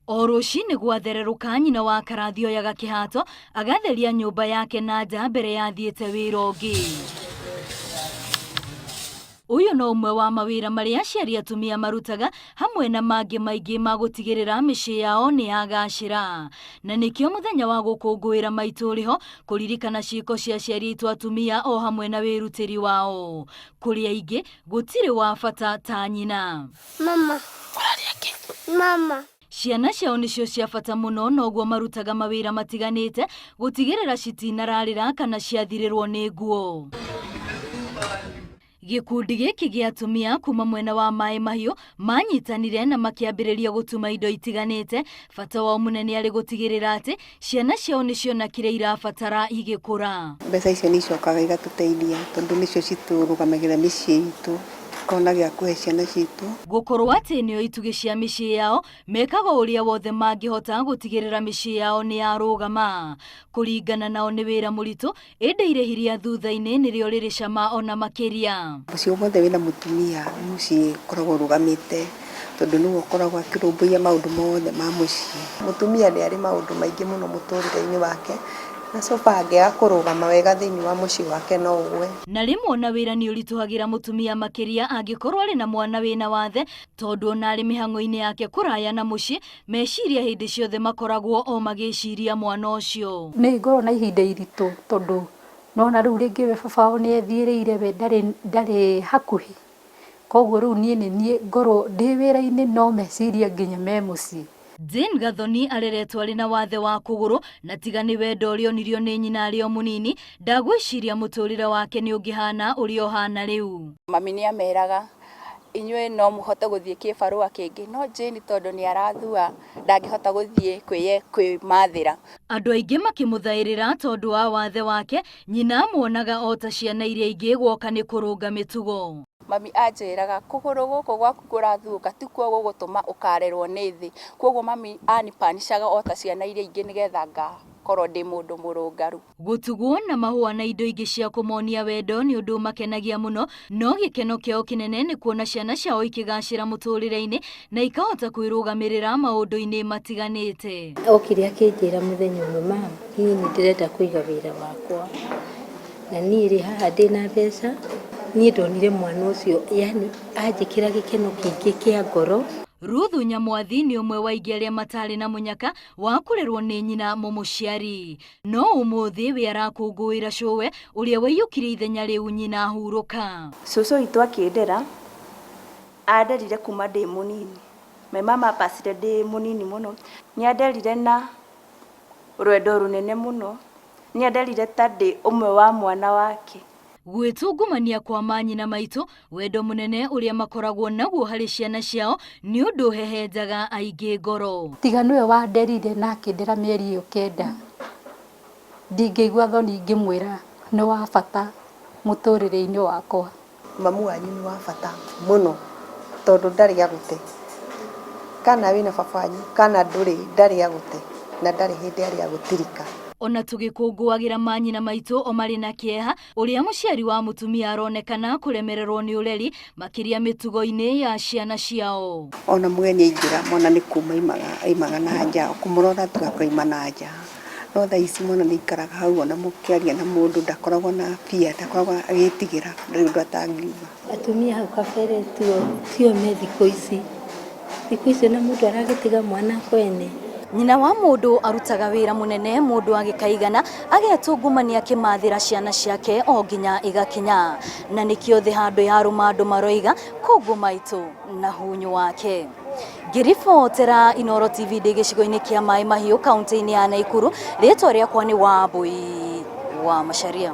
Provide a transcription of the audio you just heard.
O rũcinĩ gwathererũka nyina wa Karathi oyaga kĩhato agatheria nyũmba yake na nja mbere ya athiĩte wĩra ũngĩ. Ũyũ no ũmwe wa mawĩra marĩa aciari atumia marutaga hamwe na mangĩ maingĩ ma gũtigĩrĩra mĩciĩ yao nĩ yagacĩra. Na nĩkĩo mũthenya wa gũkũngũĩra maitũ ũrĩho kũririkana ciĩko cia aciari aitũ atumia o hamwe na wĩrutĩri wao. Kũrĩ aingĩ gũtirĩ wa bata ta nyina. Mama. Mama. Ciana ciao nĩcio cia bata mũno noguo marutaga mawĩra matiganĩte gũtigĩrĩra citinararĩra kana ciathirĩrwo nĩ nguo. Gĩkundi gĩkĩ gĩa atumia kuma mwena wa Maĩ Mahiũ manyitanire na makĩambĩrĩria gũtuma indo itiganĩte, bata wao mũnene arĩ gũtigĩrĩra atĩ ciana ciao nĩciona kĩrĩa irabatara igĩkũra. Mbeca icio nĩ icokaga igatũteithia tondũ nĩcio citũrũgamagĩrĩra mĩciĩ itũ, tukona gĩa kũhe ciana citũ. Gũkorwo atĩ nĩo itugĩ cia mĩciĩ yao, mekaga ũrĩa wothe mangĩhota gũtigĩrĩra mĩciĩ yao nĩ yarũgama. Kũringana nao nĩ wĩra mũritũ, ĩndĩ irĩhi rĩa thutha-inĩ nĩrĩo rĩrĩ cama ona makĩria. Mũciĩ wothe wĩna mũtumia nĩ mũciĩ ũkoragwo ũrũgamĩte tondũ nĩwe ũkoragwo akĩrũmbũiya maũndũ mothe ma mũciĩ. Mũtumia nĩ arĩ maũndũ maingĩ mũno mũtũrĩre-inĩ wake na so far angĩaga kũrũgama wega thĩinĩ wa mũciĩ wake no ũgwe. Na rĩmwe ona wĩra nĩ ũritũhagĩra mũtumia makĩria angĩkorwo arĩ na mwana wĩna wathe tondũ ona arĩ mĩhang'o-inĩ yake kũraya na mũciĩ meciria hĩndĩ ciothe makoragwo o magĩciria mwana ũcio. Nĩ ngoragwo na ihinda iritũ tondũ nona rĩu rĩngĩ we baba wao nĩ ethiĩrĩire we ndarĩ ndarĩ hakuhĩ, koguo rĩu niĩ nĩ niĩ ngorwo ndĩ wĩra-inĩ no meciria nginya me mũciĩ. Jane Gathoni areretwo arĩ na wathe wa kũgũrũ na tiga nĩ wendo ũrĩa onirio nĩ nyina arĩ o mũnini, ndagwĩciria mũtũrĩre wake nĩ ũngĩhana ũrĩa ũhana rĩu. Mami nĩ ameraga inyuĩ no mũhote gũthiĩ kĩbarũa kĩngĩ, no Jane tondũ nĩ arathua ndangĩhota gũthiĩ kwĩmathĩra. Andũ aingĩ makĩmũthaĩrĩra tondũ wa wathe wake, nyina amuonaga o ta ciana iria ingĩ gwoka nĩ kũrũnga mĩtugo. Mami anjĩraga kũgũrũ gũkũ gwaku kũrathuũka tikuo gũgũtũma ũkarerwo nĩ thĩ, koguo mami anipanishaga o ta ciana iria ingĩ nĩgetha ngakorwo ndĩ mũndũ mũrũngaru. Gũtugwo na mahũa na indo ingĩ cia kũmonia wendo nĩ ũndũ ũmakenagia mũno, no gĩkeno kĩao kĩnene nĩ kuona ciana ciao ikĩgacĩra mũtũrĩre-inĩ na ikahota kwĩrũgamĩrĩra maũndũ-inĩ matiganĩte. Okire akĩnjĩra mũthenya ũmwe, ma'am, niĩ nĩ ndĩrenda kũiga wĩra wakwa na niĩ rĩ haha ndĩna mbeca, niĩ ndonire mwana ũcio yani anjĩkĩra gĩkeno kĩingĩ kĩa ngoro. Ruthu Nyamwathi nĩ ũmwe wa aingĩ arĩa matarĩ na mũnyaka wa kũrerwo nĩ nyina mũmũciari. No ũmũthĩ we arakũngũĩra cũwe ũrĩa waiyũkirie ithenya rĩu nyina ahurũka. Cũcũ witũ akĩndera, anderire kuma ndĩ mũnini. My mama apacire ndĩ mũnini mũno. Nĩ anderire na rwendo rũnene mũno. Nĩ anderire ta ndĩ ũmwe wa mwana wake. Gwĩtungumania kwa manyina maitũ, wendo mũnene ũrĩa makoragwo naguo harĩ ciana ciao nĩ ũndũ ũhehenjaga aingĩ ngoro. Tiga nĩwe wanderire na akĩndera mĩeri ĩyo kenda, ndingĩigua thoni ngĩmwĩra nĩ wa bata mũtũrĩre-inĩ wakwa. Mamu wanyu nĩ wa bata mũno tondũ ndarĩ agũte, kana wĩna baba wanyu kana ndũrĩ ndarĩ agũte na ndarĩ hĩndĩ arĩ agũtirika. Ona tũgĩkũngũagĩra manyina maitũ o marĩ na kĩeha, ũrĩa mũciari wa mũtumia aronekana kũremererwo nĩ ũreri makĩria mĩtugo-inĩ ya ciana ciao. Ona mũgeni aingĩra mwana nĩ kuma aimaga na nja, kũmũrora tu akaima na nja. No thaa ici mwana nĩ aikaraga hau ona mũkĩaria na mũndũ ndakoragwo na fear, ndakoragwo agĩtigĩra ndarĩ ũndũ atangiuga. Atumia hau kabere tio me thikũ ici. Thikũ ici ona mũndũ aragĩtiga mwana kwene. Nyina wa mũndũ arutaga wĩra mũnene mũndũ agĩkaigana agetungumania akĩmathĩra ciana ciake o nginya igakinya. Na nĩkĩo thĩ handũ yarũma andũ maroiga kũngũ maitũ na hunyũ wake. Ngĩribotera Inooro TV ndĩ gĩcigo-inĩ kĩa Maĩ Mahiũ kaunti-inĩ ya Naikuru, rĩtwa rĩakwa nĩ Wambui wa Macharia.